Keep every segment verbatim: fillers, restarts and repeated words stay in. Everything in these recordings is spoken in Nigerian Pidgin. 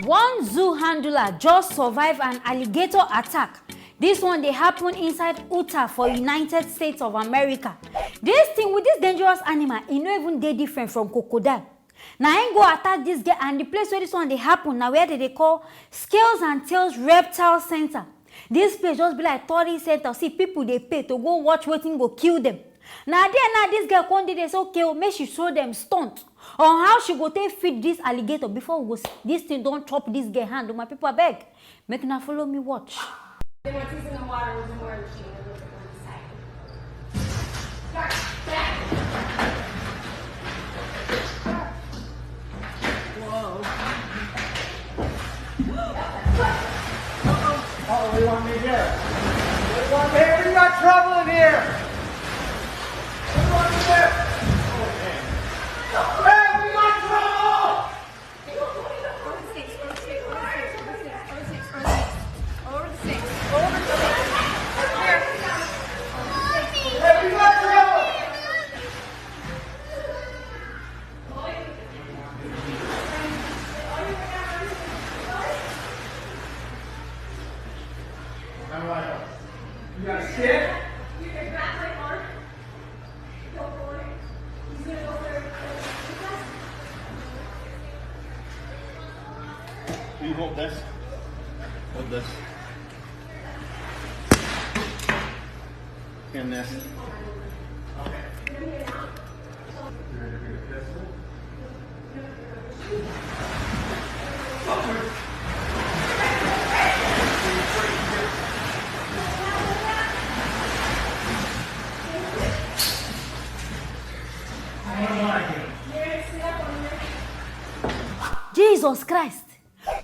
One zoo handler just survive an alligator attack. This one dey happen inside Utah for United States of America. This thing with this dangerous animal, e no even dey different from crocodile. Na im go attack this girl, and the place where this one dey happen na where they dey call Scales and Tails Reptile Center. This place just be like tourist center. See, people dey pay to go watch wetin go kill them. Na there now this girl come dey dey say, okay o, make she show them stunt on how she go take feed this alligator before we go see this thing don chop this girl hand. My people, abeg, make una follow me watch. They were teasing the water with the water machine. It was on the side. Back, back. Whoa. Oh, what do you want me to do? What do you want me to do? We got trouble in here! What do you want me to do? Hey, we got trouble! Hey, we got trouble! You got a stick? You hold this. Hold this. And this. Jesus Christ.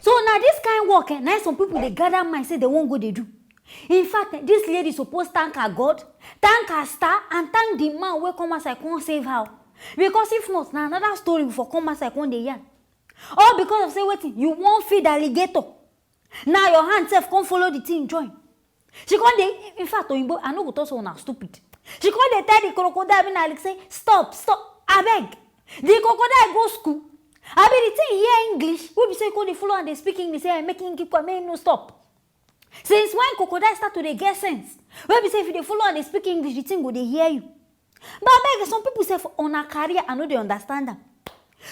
So na this kind work, eh, na some people dey gather mind say they wan go dey do. In fact, eh, this lady suppose thank her God, thank her star, and thank the man wey come outside come save her. Because if not, na another story we for come outside come dey yarn. All because of say wetin, you wan feed alligator. Now your hand sef come follow the thing join. She come dey, in fact, oyinbo, I no go talk say una stupid. She come dey tell the crocodile, be na like say, stop, stop, abeg. The crocodile go school? Abi the thing hear English? Wey be say you come dey follow and dey speak English, say, eh, make him keep quiet, make him no stop. Since when crocodile start to dey get sense? Wey be say if you dey follow and dey speak English, the thing go dey hear you. But abeg, some people sef, on a career, I no dey understand am.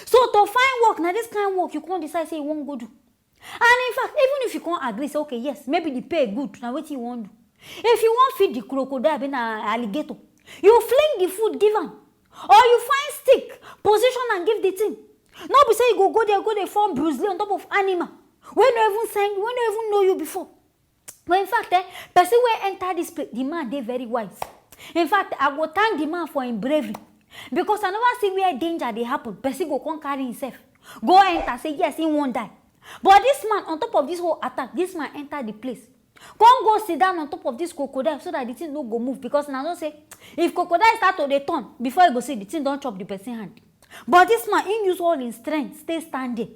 So to find work, na this kind work you come decide say you wan go do. And in fact, even if you come agree say, okay, yes, maybe the pay good, na wetin you wan do. If you wan feed the crocodile, abi na alligator, you fling the food give am, or you find stick, position am give the thing. No be say you go go there, go dey form Bruce Lee on top of animal wey no even send, wey no even know you before. But in fact, eh, person wey enter this place, the man dey very wise. In fact, I go thank the man for him bravery, because I never see where danger dey happen, person go come carry himself go enter, say yes, he wan die. But this man, on top of this whole attack, this man enter the place, come go sit down on top of this crocodile so that the thing no go move, because na know say if crocodile start to dey turn, before you go see, the thing don chop the person hand. But this man, he use all him strength, stay stand there.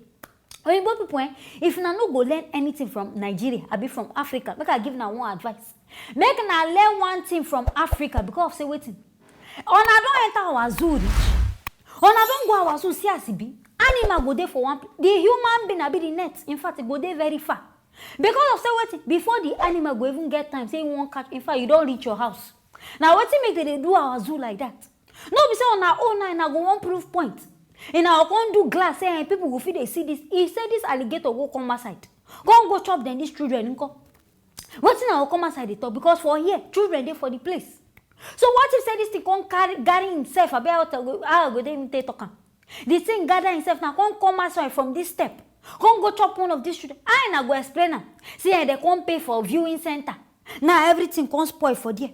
Oyinbo people, eh, if una no go learn anything from Nigeria, abi from Africa, make I give una one advice. Make una learn one thing from Africa, because of say wetin? Una don enter our zoo reach. Una don go our zoo, see as e be. Animal go dey for one pla-, the human being, abi the net, in fact, e go dey very far. Because of say wetin? Before the animal go even get time say e wan catch, in fact, you don reach your house. Na wetin make dem dey do our zoo like that? No be say una own now, una go wan prove point. Una go come do glass, say, eh, people go fit dey see this. If say this alligator go come outside, come go chop dem, these children nko? Wetin una go come outside dey talk? Because for here, children dey for the place. So what if say this thing come carry, carry himself, abi how I go, how I go dey even take talk am? The thing gather himself now, come come outside from this step, come go chop one of these children. How una go explain am? See, eh, dem come pay for viewing center. Now everything come spoil for there.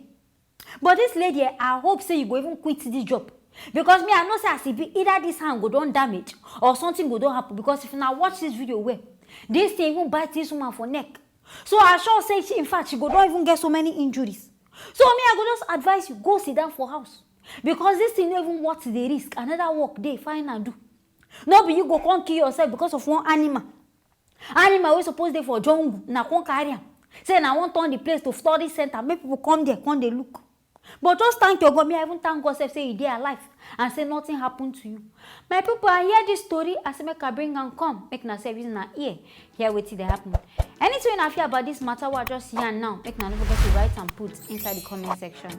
But this lady, eh, I hope say you go even quit this job. Because me, I know say as e be, either this hand go don damage or something go don happen. Because if una watch this video well, this thing even bite this woman for neck. So I sure say she, in fact, she go don even get so many injuries. So me, I go just advise you, go sit down for house. Because this thing no even worth the risk. Another work dey, find and do. No be you go come kill yourself because of one animal. Animal wey suppose dey for jungle, una come carry am. Say una wan turn the place to tourist center, make people come there, come dey look. But just thank your God. Me, I even thank God sef say you dey alive and say nothing happen to you. My people, I hear this story, I say make I bring am come, make una sef use una ear hear wetin dey happen. Anything una feel about this matter wey I just yarn now, make una no forget to write and put inside the comment section.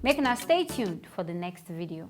Make una stay tuned for the next video.